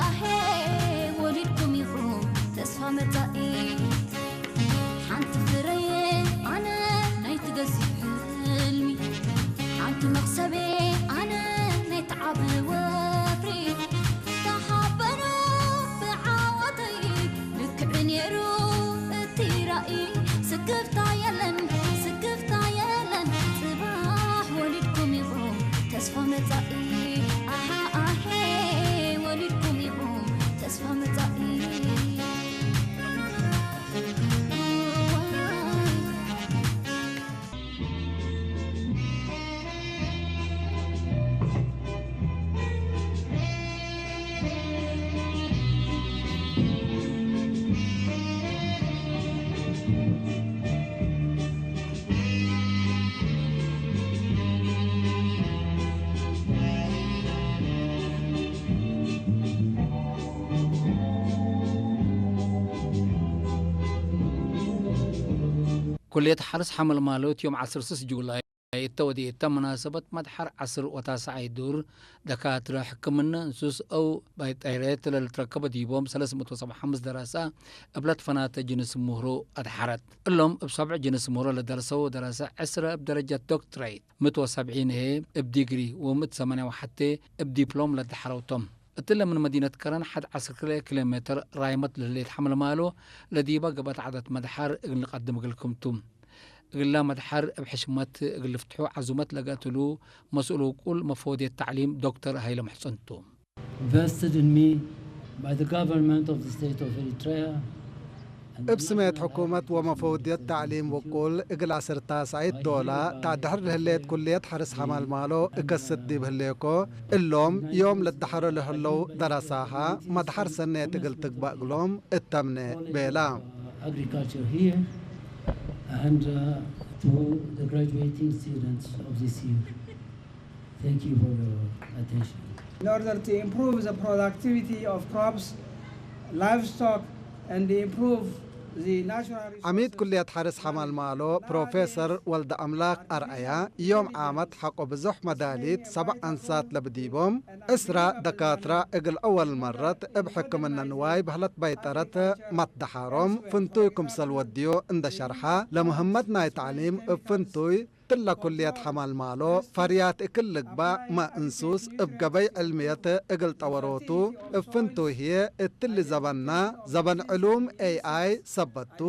ኣሄ ወሊድኩም ኢኹም ተስፋ መጻኢ። ሓንቲ ፍረየ ኣነ ናይቲ ገዚፍ ሕልሚ፣ ሓንቲ መኽሰቤ ኣነ ናይቲ ዓቢ ወፍሪ። ተሓበኑ ብዓወተይ ልክዕ ነይሩ እቲ ራእይ። ስክፍታ የለን፣ ስክፍታ የለን፣ ጽባሕ ወሊድኩም ኢኹም ተስፋ መጻኢ። ኣሃ ኣሄ ወሊድኩም ኢኹም ተስፋ መጻኢ። ኩልየት ሓርስ ሓመልማሎ እቲ ዮም ዓሰርተ ሰለስተ ጁላይ እተወድኤ እታ መናሰበት መድሓር ዓስር ወታስዓይ ዱር ደካትረ ሕክምና እንሱስ ኣው ባይጣይረት ለልትረከበ ዲቦም ሰለስተ መቶ ሰብዓ ሓሙሽተ ደራሳ እብለት ፈናተ ጅንስ ምህሮ ኣድሓረት። እሎም እብ ሰብዕ ጅንስ ምህሮ ለደርሰው ደራሳ ዕስረ እብ ደረጃት ዶክትሬት፣ ምእት ወሰብዒን ህየ እብ ዲግሪ ወምእት ሰማንያ ወሓተ እብ ዲፕሎም ለደሓረውቶም። እትለ ምን መዲነት ከረን ሓድ ዓሰርተ ክልተ ኪሎ ሜትር ራይመት ለህሌት ሓመልማሎ ለዲባ ገበት ዓደት መድሓር እግል ንቀድም እግልክምቱ። እግላ መድሓር እብ ሕሽመት እግል ልፍትሑ ዓዙመት ለገትሉ መስኡል ውቁል መፈወድየት ተዕሊም ዶክተር ሃይለ ምሕጽንቱ። vested in me by the government of the state of Eritrea. እብ ስሜት ሕኩመት ወመፈውድየት ተዕሊም ውቁል እግል ዓሰርተ ታስዓይት ዶላ ታድሕር ለህሌት ኩልየት ሓርስ ሓማልማሎ እከስት ዲብ ህሌኮ እሎም ዮም ለደሓሮ ለህለው ደረሳኻ መድሓር ሰኔት እግል ትግባእ እግሎም እተምነ ቤላ። Agriculture here and uh, to the graduating students of this year. Thank you for your attention. In order to improve the productivity of crops, livestock, and improve the natural resources. ዓሚድ ኩልየት ሓርስ ሓማልማሎ ፕሮፌሰር ወልደ ኣምላኽ ኣርኣያ ዮም ዓመት ሓቆ ብዙሕ መዳሊት ሰብዓ ኣንሳት ለብዲቦም ዕስራ ደካትራ እግል ኣወል መረት እብ ሕክምና ንዋይ በህለት በይጠረት መትደሓሮም ፍንቱይ ክምሰል ወድዮ እንደ ሸርሓ ለምህመት ናይ ተዕሊም እብ ፍንቱይ ትለ ኩልየት ሓማልማሎ ፈርያት እክል ልግባእ መእንሱስ እብ ገበይ ዕልምየት እግል ጠወሮቱ እብ ፍንቱይ ህየ እትሊ ዘበና ዘበን ዕሉም ኤይ ኣይ ሰበቱ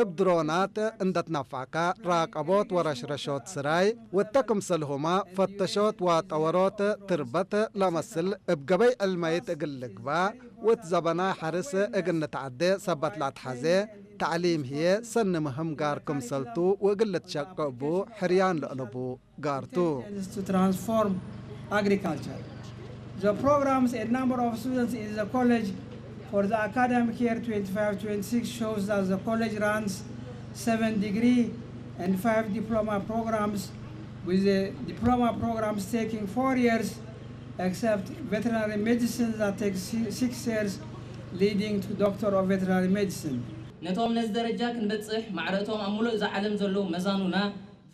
እብ ድሮናት እንደትነፋዕካ ራቀቦት ወረሽረሾት ስራይ ወተ ክምሰልሁማ ፈተሾት ወጠወሮት ትርበት ለመስል እብ ገበይ ዕልመይት እግል ልግባእ ወት ዘበናይ ሐርስ እግል ንትዐዴ ሰበት ለአትሐዜ ተዕሊም ህዬ ሰኒ ምህም ጋር ክምሰልቱ ወእግል ልትሸቅዕ ቡ ሕርያን ለእለቡ ጋርቱ። To transform agriculture. The programs and number of students in the college for the academic year twenty-five twenty-six shows that the college runs seven degree and five diploma programs, with the diploma programs taking four years, except veterinary medicine that takes si- six years, leading to Doctor of Veterinary Medicine. ነቶም ነዚ ደረጃ ክንበጽሕ ማዕረቶም ኣብ ሙሉእ እዛ ዓለም ዘለዉ መዛኑና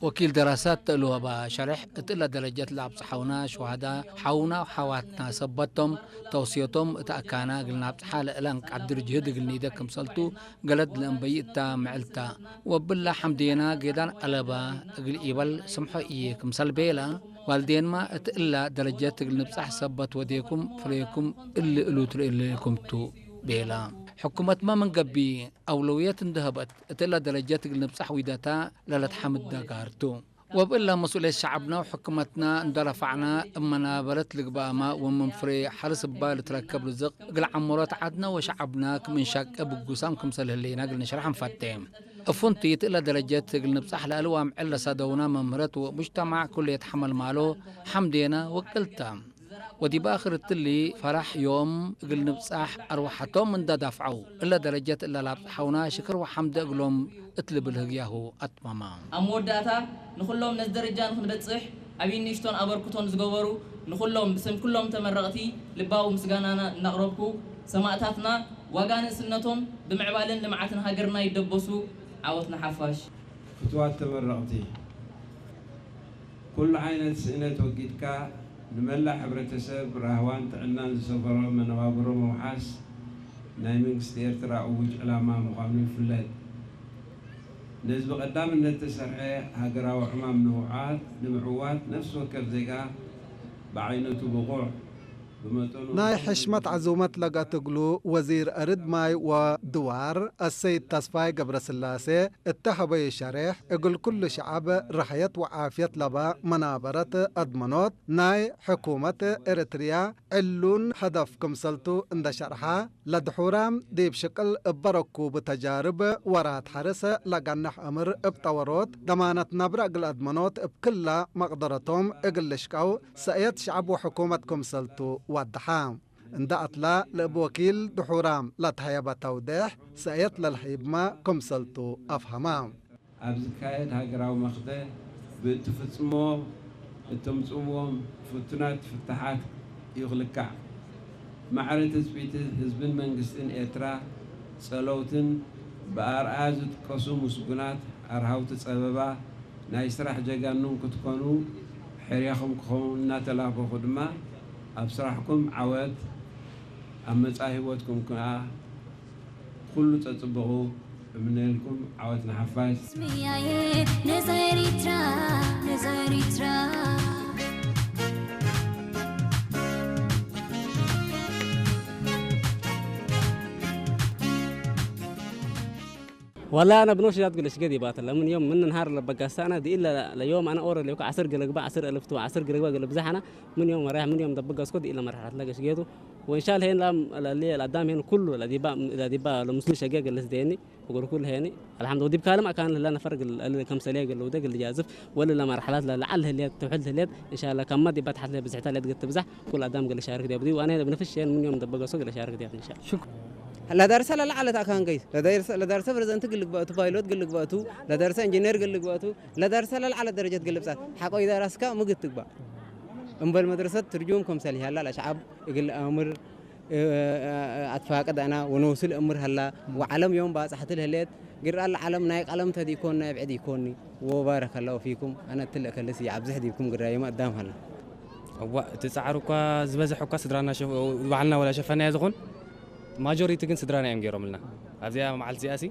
ወኪል ደራሳት ተእልወባ ሸርሕ እትእለ ደረጀት ለኣብጽሓውና ሸዋዳ ሓውና ሓዋትና ሰበቶም ተውስዮቶም እታ ኣካና እግል ናብጽሓ ለእላን ቃድር ጅህድ እግል ኒደ ክምሰልቱ ገለድ ለእንበይ እታ ምዕልታ ወብላ ሓምዴና ጌዳን ኣለባ እግል ኢበል ስምሖ እየ ክምሰል ቤላ ዋልዴንማ እትእላ ደረጀት እግል ንብጻሕ ሰበት ወዴኩም ፍሬኩም እሊ እሉ ትርእልኩምቱ ቤላ ሕኩመትማ ምን ገቢ ኣውለውየት እንደሀበት እትእላ ደረጀት እግል ንብጻሕ ዊደታ ለለትሓምድ ደጋርቱ። ወብእላ መስኡልየት ሸዐብና ወሕክመትና እንደረፋዕና እብ መናበረት ልግባእማ ወምን ፍሬ ሐርስ እባ ልትረከብ ርዝቅ እግል ዐምሮት ዐድና ወሸዐብና ክም እንሻቄ ብጉሳም ክምሰል ህሌና እግል ንሸርሕ እንፈቴ። እፉንቲ እትእላ ደረጀት እግል ንብጻሕ ለአልዋ ምዕል ለሰደውና መምህረት ወሙጅተማዕ ኩልየት ሐመልማሎ ሐምዴና ወቅልታ። ወዲብ አክር እትሊ ፈራሕ ዮም እግል ንብጻሕ አርወሐቶም እንደ ዳፍዐው እለ ደረጀት እለ ላብጽሐውና ሽክር ወሐምደ እግሎም እት ልብል ህግያሁ አትመማ። ኣብ መወዳእታ ንኹሎም ነዚ ደረጃ ንኽንበጽሕ ዓብይን ንእሽቶን ኣበርክቶን ዝገበሩ ንኹሎም ብስም ኩሎም ተመረቕቲ ልባዊ ምስጋናና እናቕረብኩ ሰማእታትና ዋጋ ንእስነቶም ብምዕባለን ልምዓትን ሃገርና ይደበሱ። ዓወት ንሓፋሽ። ፍትዋት ተመረቕቲ፣ ኩሉ ዓይነት ስእነት ወጊድካ ንመላእ ሕብረተሰብ ራህዋን ጥዕናን ዝሰፈሮ መነባብሮ ምውሓስ ናይ መንግስቲ ኤርትራ እዉጅ ዕላማ ምዃኑ ይፍለጥ። ነዚ ብቐዳምነት ተሰርሐ ሃገራዊ ዕማም ንምውዓት፣ ንምዕዋት ነፍሲ ወከፍ ዜጋ ብዓይነቱ ብቑዕ፣ ብመጠኑ ናይ ሕሽመት ዓዙመት ለገትግሉ ወዚር እርድ ማይ ወድዋር አሰይድ ተስፋይ ገብረስላሴ እተሀበዩ ሸሬሕ እግል ኩሉ ሸዓብ ርሕየት ወዓፍየት ለበ መናበረት አድመኖት ናይ ሕኩመት ኤርትርያ ዕሉን ሀደፍ ክምሰልቱ እንደ ሸርሓ ለድሑራም ዲብ ሽቅል እበረኩ ብተጃርብ ወራት ሐርስ ለገንሕ እምር እብ ጠወሮት ደማነት ነብረ እግል አድመኖት እብ ክለ መቅደረቶም እግል ልሽቀው ሰእየት ሸዕብ ወሕኩመት ክምሰልቱ ወድሐ። እንደ አትላ ለእብ ወኪል ድሑራም ለትሀየበ ተውዴሕ ሰእየት ለልሀይብመ ክምሰልቱ አፍሀመ። ኣብ ዝካየድ ሃገራዊ መኽተ ብእትፍጽሞ እተምጽእዎም ፍቱናት ፍታሓት እዩ ክልካዕ። ማዕረ ትጽቢት ህዝብን መንግስትን ኤርትራ ጸለውትን ብኣርኣያ ዝጥቀሱ ምስጉናት ኣርሃውቲ ጸበባ ናይ ስራሕ ጀጋኑን ክትኮኑ ሕርያኹም ክኸውን እናተላበኹ ድማ ኣብ ስራሕኩም ዓወት ኣብ መጻኢ ህይወትኩም ከኣ ኩሉ ጸጽብቑ እምነልኩም ዓወት ንሓፋሽ። ስምያየ ነዛ ኤሪትራ ነዛ ኤሪትራ والله انا بنوش جات قلش قدي بات من يوم من نهار لبقى سنه دي الا ليوم انا اورا ليك عصر قلق بقى عصر الف تو عصر قلق بقى قلب زحنا من يوم ورايح من يوم دبقى اسكو دي الا مرحله تلاقي شقيتو وان شاء الله هين لام للي الادام هين كله الذي با الذي با لمسلم شقيق اللي سديني وقول كل هيني الحمد لله دي بكلم اكان لا نفرق اللي كم سليق اللي ودق اللي جازف ولا لا مرحلات لا لعل هليت تحل هليت ان شاء الله كم ما دي بتحت لي بزحت لي تقت بزح كل ادام قال شارك دي بدي وانا بنفس الشيء من يوم دبقى اسكو قال شارك دي ان شاء الله شكرا ለዳርሰ ለለዓለት ኣካን ገይስ ለዳርሰ ለዳርሰ ፕሬዝዳንት ግልግባእቱ ፓይሎት ግልግባእቱ ለዳርሰ ኢንጂነር ግልግባእቱ ለዳርሰ ለለዓለት ደረጀት ግልብጻት ሓቆይ ዳራስካ ምግት ትግባእ እምበል መድረሰት ትርጁም ከምሰል ያላ ለሸዓብ እግል ኣምር ኣትፋቅድ ኣና ወነውስል እምር ሀላ ወዓለም ዮም ባጻሕትል ህሌት ግራ ለዓለም ናይ ቀለም ተዲኮን ናይ ብዕድ ይኮኒ ወባረከላሁ ፊኩም ኣነ ትልእ ከልስ ይዓብዝሕ ዲብኩም ግራ የማ ኣዳም ሀላ እዋ እቲ ጻዕሪ እኳ ዝበዝሕ እኳ ስድራና ባዕልና ወላ ሸፈናዮ ዝኾን ማጆሪቲ ግን ስድራና እዮም ገይሮምልና ኣብዚኣ መዓልቲ እዚኣ ሲ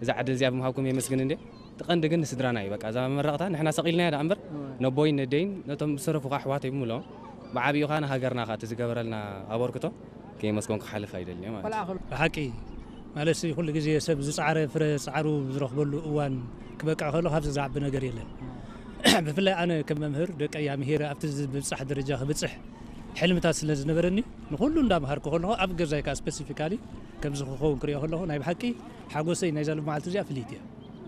እዛ ዓዲ እዚኣ ብምሃብኩም የመስግን እንዴ እቲ ቀንዲ ግን ንስድራና እዩ በቃ እዛ መመረቕታ ንሕና ሰቒልናያ ደኣ እምበር ነቦይን ነደይን ነቶም ዝተረፉ ከዓ ኣሕዋተይ ብምልኦም ብዓብዩ ከዓ ንሃገርና ከዓ እቲ ዝገበረልና ኣበርክቶ ከየመስገንኩ ክሓልፍ ኣይደልን እየ ማለት እዩ ብሓቂ ማለትሲ ኩሉ ግዜ ሰብ ዝፃዕረ ፍረ ፃዕሩ ዝረኽበሉ እዋን ክበቅዕ ከሎ ካብዚ ዝዓቢ ነገር የለን ብፍላይ ኣነ ከም መምህር ደቀይ ኣምሂረ ኣብቲ ዝብፃሕ ደረጃ ክብፅሕ ሕልምታት ስለ ዝነበረኒ ንኩሉ እንዳምሃርኩ ከለኹ ኣብ ገዛይ ከዓ ስፔሲፊካሊ ከምዚ ክኸውን ክሪኦ ከለኹ ናይ ብሓቂ ሓጎሰይ ናይዛ ሎም መዓልቲ እዚኣ ፍልይቲ እያ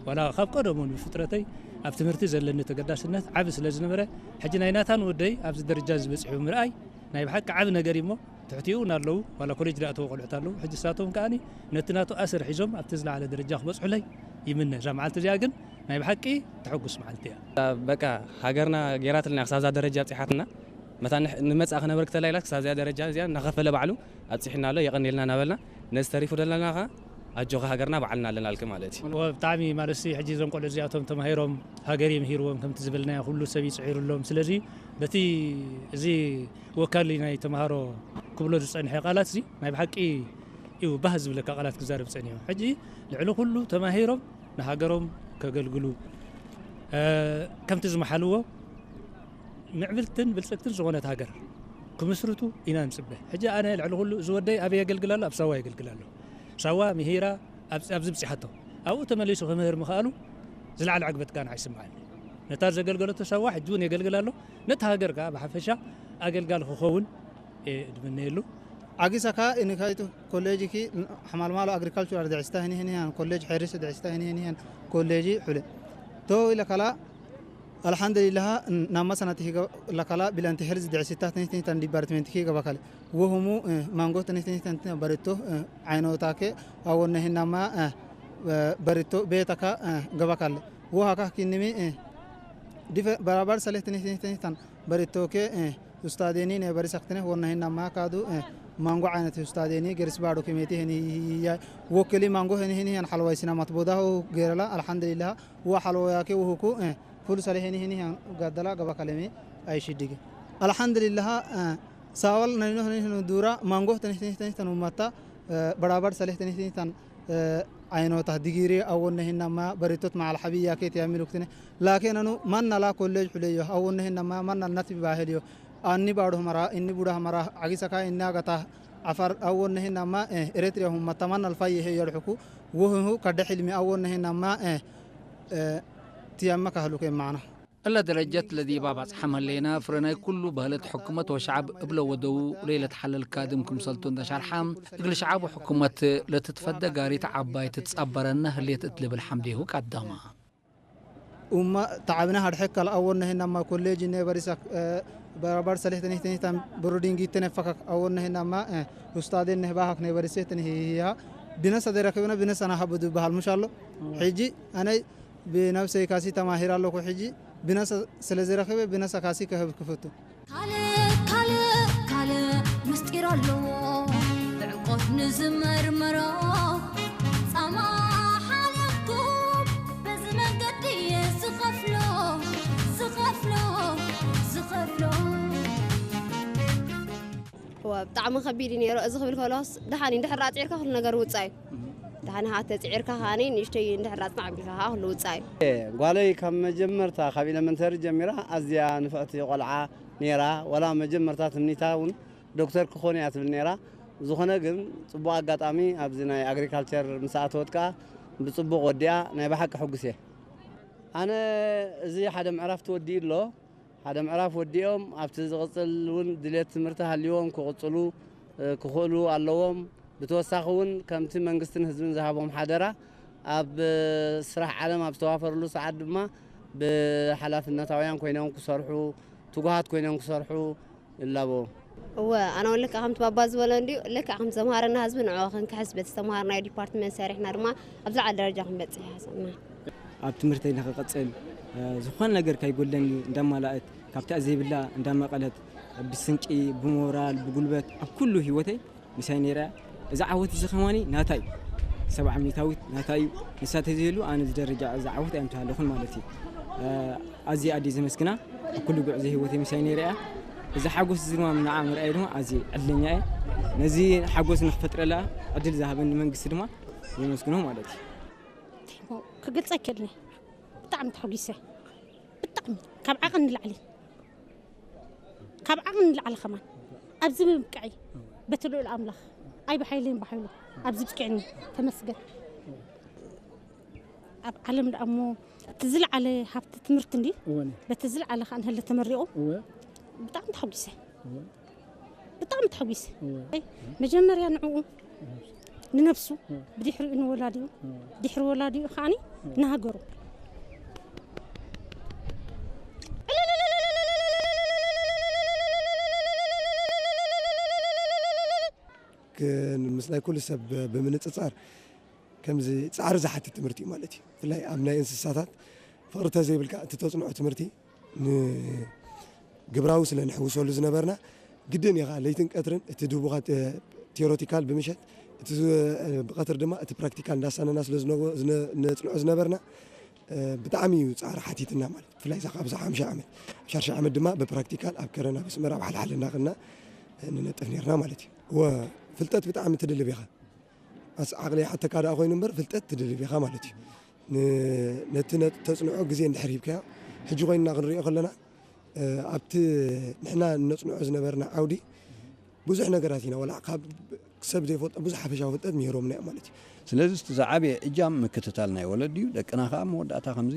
ዋላ ካብ ቀደሙን ብፍጥረተይ ኣብ ትምህርቲ ዘለኒ ተገዳስነት ዓቢ ስለ ዝነበረ ሕጂ ናይ ናታን ወደይ ኣብዚ ደረጃ ዝበፅሑ ምርኣይ ናይ ብሓቂ ዓቢ ነገር እዩ እሞ ትሕቲኡ እውን ኣለዉ ዋላ ኮሌጅ ዝኣተዉ ቆልዑት ኣለዉ ሕጂ እሳቶም ከኣኒ ነቲ ናቱ ኣሰር ሒዞም ኣብቲ ዝለዓለ ደረጃ ክበፅሑለይ ይምነ እዛ መዓልቲ እዚኣ ግን ናይ ብሓቂ ተሐጉስ መዓልቲ እያ በቃ ሃገርና ጌራትልና ክሳብ እዛ ደረጃ ኣብፂሓትና መታ ንመፃ ክነበር ክተላ ኢላ ክሳብ እዚኣ ደረጃ እዚኣ እናኸፈለ ባዕሉ ኣብፂሕና ኣሎ የቐኒልና እናበልና ነዚ ተሪፉ ዘለና ከዓ ኣጆኻ ሃገርና ባዕልና ኣለናልክ ማለት እዩ ብጣዕሚ ማለትሲ ሕጂ እዞም ቆልዑ እዚኣቶም ተማሂሮም ሃገር የምሂርዎም ከምቲ ዝበልናዮ ኩሉ ሰብ ይፅዒሩሎም ስለዚ በቲ እዚ ወካሊ ናይ ተምሃሮ ክብሎ ዝፀንሐ ቃላት እዚ ናይ ብሓቂ እዩ ባህ ዝብለካ ቃላት ክዛረብ ፀኒሑ ሕጂ ልዕሊ ኩሉ ተማሂሮም ንሃገሮም ከገልግሉ ከምቲ ዝመሓልዎ ምዕብልትን ብልፅግትን ዝኾነት ሃገር ክምስርቱ ኢና ንፅበ ሕጂ ኣነ ልዕሊ ኩሉ እዚ ወደይ ኣበይ የገልግል ኣሎ ኣብ ሳዋ የገልግል ኣሎ ሳዋ ምሂራ ኣብዚ ብፂሓቶ ኣብኡ ተመሊሱ ክምህር ምኽኣሉ ዝለዓለ ዕግበት ጋና ኣይስምዓኒ ነታ ዘገልገለቶ ሳዋ ሕጂ እውን የገልግል ኣሎ ነቲ ሃገር ከዓ ብሓፈሻ ኣገልጋሊ ክኸውን እየ ድምነየሉ ዓጊሰካ ኢንካይቱ ኮሌጅኪ ሓማልማሎ ኣግሪካልቸራል ድዕስታ ህኒ ህኒ ሃን ኮሌጅ ሐሪስ ድዕስታ ህኒ ህኒ ሃን ኮሌጂ ሑለ ቶ ኢለካላ ኣልሓምዱሊላህ ናማ ሰናት ሂገ ለካላ ቢላንቲ ሄልዝ ድዕሲታ ትንሽ ትንሽ ታን ዲፓርትመንት ኪ ገባካለ ወሁሙ ማንጎ ትንሽ ትንሽ ታን በርቶ ዓይኖታከ ኣወነ ሂናማ በርቶ ቤተካ ገባካለ ወሃካ ኪንሚ ዲፈ በራባር ሰሌ ትንሽ ትንሽ ታን በርቶከ ኡስታዴኒ ነ በሪሰክትነ ወርነህና ማካዱ ማንጎ ዓይነት ኡስታዴኒ ገርስ ባዶ ኪሜቲ ሄኒ ወክሊ ማንጎ ሄኒ ሄኒ ያን ሐልዋይ ሲናማት ቦዳሁ ገረላ አልሐምዱሊላህ ወሐልዋያኬ ወሁኩ ፉል ሰለ ሄኒ ሄኒ ያን ጋደላ ገባ ከለሜ አይሽድግ Alxamdulillah, saawal naynoh naynoh dura mangoh tanihtanihtan ummata barabar salih tanihtanihtan aynootah digiri awon nahinama baritot maal xabiya ket yamiluktine. Lakin anu manna la college xuleyo awon nahinama manna natbi baheliyo. Anni baruh mara inni budah mara agisaka inni agata afar awon nahinama Eritrea ummata manna alfaye he yalxuku. Wohu kadda xilmi awon nahinama tiyamma kahluke maana. እለ ደረጀት ለዲብ አባጽሐ መሌና፣ ፍረ ናይ ኩሉ በህለት ሕኩመት ወሸዐብ እብለ ወደዉ፣ ሌለት ሐለል ካድም ክምሰልቱ እንደ ሸርሐ፣ እግል ሸዐብ ወሕኩመት ለትትፈደ ጋሪት ዐባይ ትትጸበረነ ህሌት እት ልብል ሐምዴሁ ቀደመ። ኡመ ተዐብነ ሀድሐክ ካልአወነ ህናማ ኮሌጅ እነ በሪሰክ፣ በረበር ሰሌሕ ተኒህ ተኒህ ታን ብሩዲንግ ይተነፈከክ አወነ ህናማ ኡስታዴ ነህ ባሃክ ነህ በሪሴ ተኒህ ይሃ ብነሰ ደረክብነ ብነሰ ናሃ ብዱ በሃል ሙሽ አሎ። ሕጂ አነይ ብነብሰይ ካሲ ተማሂር ኣለኩ። ሕጂ ብነሰ ስለ ዝረክበ ብነሰ ካሲ ከህብ ክፍቱ። ካልእ፣ ካልእ፣ ካልእ ምስጢር ኣለዎ ብዕምቆት ንዝመርመሮ። ጻማ ሓለፍኩም በዚ መንገዲ እየ ዝኸፍሎ፣ ዝኸፍሎ፣ ዝኸፍሎ። እወ፣ ብጣዕሚ ከቢድ እዩ ነይሩ። እዚ ክብል ከሎስ፣ ደሓን እዩ፣ እንድሕር ኣጽዒርካ ኩሉ ነገር ውጻእ እዩ። ደሓን ሃ ተጽዒርካ ከኣኒ ንእሽተይ እንድሕር ኣጽናዕ ኣቢልካ ከኣ ኩሉ ውጻእ እዩ። ጓለይ ካብ መጀመርታ ካብ ኤለመንተሪ ጀሚራ ኣዝያ ንፍዕቲ ቆልዓ ነይራ። ዋላ መጀመርታ ትምኒታ እውን ዶክተር ክኾን እያ ትብል ነይራ። ዝኾነ ግን ጽቡቕ ኣጋጣሚ ኣብዚ ናይ ኣግሪካልቸር ምስ ኣተወት ከኣ ብጽቡቕ ወዲኣ ናይ ብሓቂ ሕጉስ እየ። ኣነ እዚ ሓደ ምዕራፍ ተወዲኡ ኣሎ። ሓደ ምዕራፍ ወዲኦም ኣብቲ ዝቕጽል እውን ድሌት ትምህርቲ ሃልይዎም ክቕጽሉ፣ እ፣ ክኽእሉ ኣለዎም። ብተወሳኺ እውን ከምቲ መንግስትን ህዝብን ዝሃቦም ሓደራ ኣብ፣ እ፣ ስራሕ ዓለም ኣብ ዝተዋፈርሉ ሰዓት ድማ ብሓላፍነታውያን ኮይኖም ክሰርሑ፣ ትጉሃት ኮይኖም ክሰርሑ ይላበዎም። እወ፣ ኣነ እውን ልክዕ ከምቲ ባባ ዝበሎ እንድዩ፣ ልክዕ ከምቲ ዘምሃረና ህዝቢ ንዕኡ ክንክሕስ በቲ ዝተምሃርናዮ ዲፓርትመንት ሰሪሕና ድማ ኣብ ዝለዓለ ደረጃ ክንበጽሕ ይሓሰብና። ኣብ ትምህርተይ ንኽቕጽል፣ እ፣ ዝኾነ ነገር ከይጎድለኒ እንዳማላእት፣ ካብታ ዘይብላ እንዳመቐለት፣ ብስንቂ፣ ብሞራል፣ ብጉልበት፣ ኣብ ኩሉ ህይወተይ ምሳይ ነይራ። እዚ ዓወት እዚ ከማኒ ናታይ፣ ሰብዓ ሚእታዊት ናታይ እዩ። ንሳ ተዘይህሉ ኣነ እዚ ደረጃ እዚ ዓወት ኣይምተሃለኹን ማለት እዩ። እ፣ ኣዝየ ኣደይ ዘመስግና፣ ኣብ ኩሉ ጉዕዞ ህይወተይ ምሳይ ነይራ እያ። እዚ ሓጎስ እዚ ድማ ንዓ ምርኣይ ድማ ኣዝየ ዕድለኛ እየ። ነዚ ሓጎስ ንክፈጥረላ ዕድል ዝሃበኒ መንግስቲ ድማ የመስግኖ ማለት እዩ። እንታይ እሞ ክገልጽ ኣይክእልን እየ። ብጣዕሚ ተሓጒሰ። ብጣዕሚ ካብ ዓቐን ንላዕሊ፣ ካብ ዓቐን ንላዕሊ ከማን ኣብዚ ምብቃዐይ በቲ ልኡል ኣምላኽ ኣይ ብሓይለይን ብሓይሉ ኣብዚ ብቂዕኒ ተመስገን። ኣብ ዓለም ደኣ እሞ እቲ ዝለዓለ ሃብቲ ትምህርቲ እንድዩ። እወ። በቲ ዝለዓለ ከኣ ንህለ ተመሪቑ እወ። ብጣዕሚ ተሓጒሰ። እወ። ብጣዕሚ ተሓጒሰ። እወ። መጀመርያ ንዕኡ፣ ንነብሱ፣ እወ። ብድሕሪኡ ንወላዲኡ፣ እወ። ድሕሪ ወላዲኡ ከዓኒ እወ። ንሃገሩ። ክ-፣ ምስ ናይ ኩሉ ሰብ ብምንጽጻር ከምዚ ጻዕሪ ዝሓትት ትምህርቲ እዩ ማለት እዩ። ብፍላይ ኣብ ናይ እንስሳታት ፍቕሪ ተዘይብልካ እቲ ተጽንዖ ትምህርቲ ንግብራዊ ስለ ንሕውሰሉ ዝነበርና፣ ግድን ኢኻ ለይትን ቀትርን እቲ ድቡኻት፣ እ፣ ቲዮሬቲካል ብምሸት፣ እቲ ዝ-፣ እ፣ ብቐትሪ ድማ እቲ ፕራክቲካል እንዳሳነና ስለ ዝነጎ-፣ ዝነ-፣ ነጽንዖ ዝነበርና፣ እ፣ ብጣዕሚ እዩ ጻዕሪ ሓቲትና ማለት። ብፍላይ እዛ ካብዛ ሓምሻ ዓመት፣ ሻርሻ ዓመት ድማ ብፕራክቲካል ኣብ ከረን፣ ኣብ ኣስመራ፣ ኣብ ሓልሓለ እናኸድና፣ እ፣ ንነጥፍ ነርና ማለት እዩ። ወ-፣ ፍልጠት ብጣዕሚ ትድልብ ኢኻ። ኣስ-፣ ዓቕሊ ይሓተካ ደኣ ኮይኑ እምበር ፍልጠት ትድልብ ኢኻ ማለት እዩ። ን-፣ ነቲ ነ-፣ ተጽንዖ ግዜ እንድሕር ሂብካዮ፣ ሕጂ ኮይንና ክንሪኦ ከለና፣ እ፣ ኣብቲ ንሕና ነጽንዖ ዝነበርና ዓውዲ ብዙሕ ነገራት ኢና፣ ወላ ካብ ሰብ ዘይፈልጦ ብዙሕ ሓፈሻዊ ፍልጠት ምሂሮምና እዮም ማለት እዩ። ስለዚ እቲ ዝዓበየ እጃም ምክትታል ናይ ወለዲ እዩ። ደቅና ከኣ መወዳእታ ከምዚ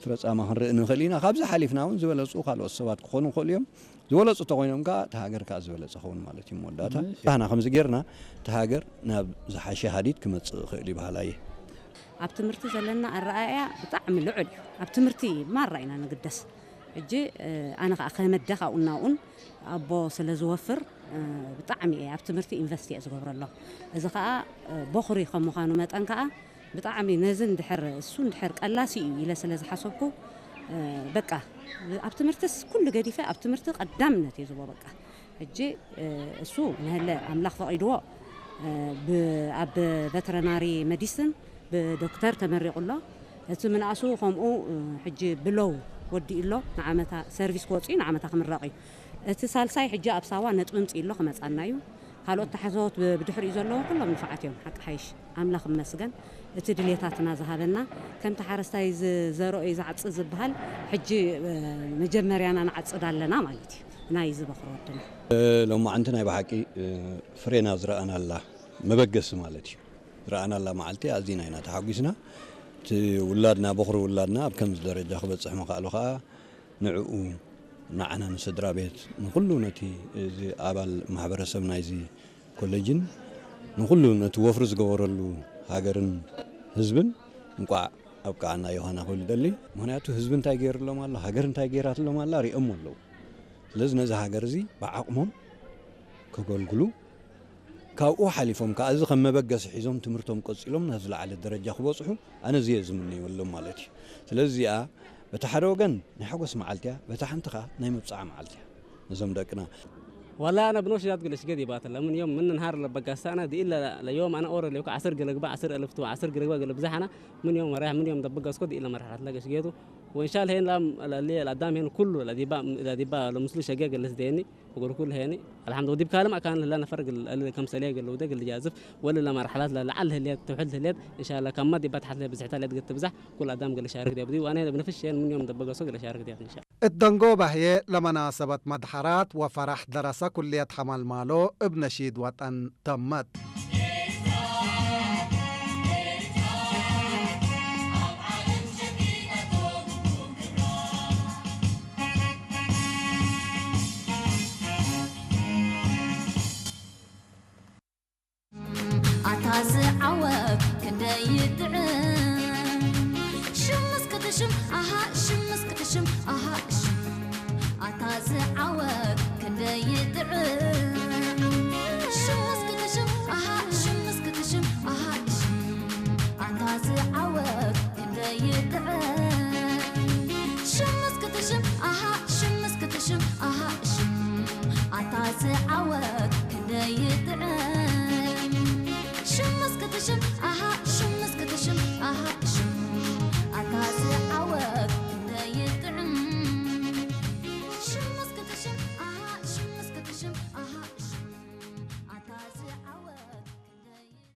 ፍረ ጻማ ክንርኢ ንኽእል ኢና። ካብዚ ሓሊፍና እውን ዝበለጹ ካልኦት ሰባት ክኾኑ ይኽእሉ እዮም። ዝበለጹ እንተኾይኖም ከኣ እቲ ሃገር ከኣ ዝበለጸ ኸውን ማለት እዩ መወዳእታ። እሺ። ንሕና ከምዚ ጌርና እቲ ሃገር ናብ ዝሓሸ ሃዲድ ክመጽእ ይኽእል እዩ በሃላይ እየ። ኣብ ትምህርቲ ዘለና ኣረኣእያ ብጣዕሚ ልዑል እዩ። ኣብ ትምህርቲ ማራ ኢና ንግደስ። ሕጂ፣ እ፣ ኣነ ኸኣ ከመደ ካብኡን ናብኡን ኣቦ ስለ ዝወፍር፣ እ፣ ብጣዕሚ እየ ኣብ ትምህርቲ ኢንቨስት እየ ዝገብረሎም። እዚ ኸኣ፣ እ፣ ቦኽሪ ከም ምዃኑ መጠን ከኣ ብጣዕሚ ነዚ እንድሕር፣ እሱ እንድሕር ቀላሲ እዩ ኢለ ስለ ዝሓሰብኩ፣ እ፣ በቃ ኣብ ትምህርትስ ኩሉ ገዲፈ ኣብ ትምህርቲ ቀዳምነት እየ ዝቦ። በቃ ሕጂ፣ እ፣ እሱ ንሀለ ኣምላኽ ፈቒድዎ፣ እ፣ ብ-፣ ኣብ ቨተረናሪ መዲስን ብዶክተር ተመሪቑ ኣሎ። እቲ ምንኣሱ ከምኡ፣ እ፣ ሕጂ ብሎው ወዲኡ ኣሎ። ንዓመታ ሰርቪስ ክወጽእ እዩ፣ ንዓመታ ክምረቕ እዩ። እቲ ሳልሳይ ሕጂ ኣብ ሳዋ ነጥቢ ምጽኢ ኣሎ ክመጻና እዩ። ካልኦት ተሓሰቦት ብ-፣ ብድሕሪኡ ዘለዉ ኩሎም ንፉዓት እዮም። ሓቂ ሓይሽ ኣምላኽ ይመስገን። እቲ ድሌታትና ዝሃበና ከምቲ ሓረስታይ ዝ-፣ ዘርኦ እዩ ዝዓጽድ ዝበሃል ሕጂ፣ እ፣ መጀመርያና ንዓጽድ ኣለና ማለት እዩ። ናይ እዚ በኹሪ ወድና። እ፣ ሎማዓንቲ ናይ ብሓቂ፣ እ፣ ፍሬና ዝረኣናላ መበገሲ ማለት እዩ። ዝረኣናላ መዓልቲ ኣዚና ኢና ተሓጒስና። እቲ ውላድና፣ በኹሪ ውላድና ኣብ ከምዚ ደረጃ ክበጽሕ ምኽኣሉ ከኣ ንዕኡ፣ ንዓና፣ ንስድራ ቤት፣ ንኹሉ ነቲ እዚ ኣባል ማሕበረሰብ ናይዚ ኮሌጅን ንኹሉ ነቲ ወፍሪ ዝገበረሉ ሃገርን ህዝብን እንቋዕ ኣብቅዓና ዮሃና ክብል ይደሊ። ምኽንያቱ ህዝቢ እንታይ ገይርሎም ኣሎ፣ ሃገር እንታይ ገይራትሎም ኣላ ሪኦሞ ኣለዉ። ስለዚ ነዚ ሃገር እዚ ብዓቕሞም ከገልግሉ፣ ካብኡ ሓሊፎም ከኣ እዚ ከም መበገሲ ሒዞም ትምህርቶም ቀጺሎም ናብ ዝለዓለ ደረጃ ክበጽሑ ኣነ እዚ እየ ዝምነየሎም ማለት እዩ። ስለዚ እዚኣ በቲ ሓደ ወገን ናይ ሓጎስ መዓልቲ እያ፣ በቲ ሓንቲ ከኣ ናይ መብጽዓ መዓልቲ እያ። ነዞም ደቅና والله أنا بنوش جات قلش قدي بات لمن يوم من نهار لبقى سنة دي إلا ليوم أنا أورا ليكو عصر قلق بقى عصر ألف تو عصر قلق بقى قلب زحنا من يوم رايح من يوم دبقى سكو دي إلا مرحلة لقش قيدو. وإن شاء الله هين لام اللي الأدام هين كله الأديباء الأديباء لمسلو شقيق اللي سديني وقول كل هيني الحمد لله دي بكلام أكان لنا فرق ال-، ال-، كم سليق اللي ودق اللي جازف ولا لا مرحلات لا لعل هليت توحد هليت إن شاء الله كم ما دي بتحت لي بزحت لي قلت بزح كل أدام قال شارك دي بدي وأنا بنفس الشيء من يوم دبقى سوق اللي شارك دي إن شاء الله. እተን ጎባህየ ለመናሰበት መድሓራት ወፈራሕ ደረሰ ኩልየት ሓማልማሎ እብ ነሺድ ወጠን ተመት። ኣታ ዝዓወት ክንደይ ይጥዕም ሽምስ ክትሽም ኣሃ ሽምስ ክትሽም ኣሃ ሽም ኣታ ዝዓወት ክንደይ ይጥዕም ሽምስ ክትሽም ኣሃ ሽምስ ክትሽም ኣሃ ሽም ኣታ ዝዓወት ክንደይ ይጥዕም ሽምስ ክትሽም ኣሃ ሽምስ ክትሽም ኣሃ ሽም ኣታ ዝዓወት ክንደይ ይጥዕም ሽምስ ክትሽም ኣሃ ሽምስ ክትሽም ኣሃ ሽም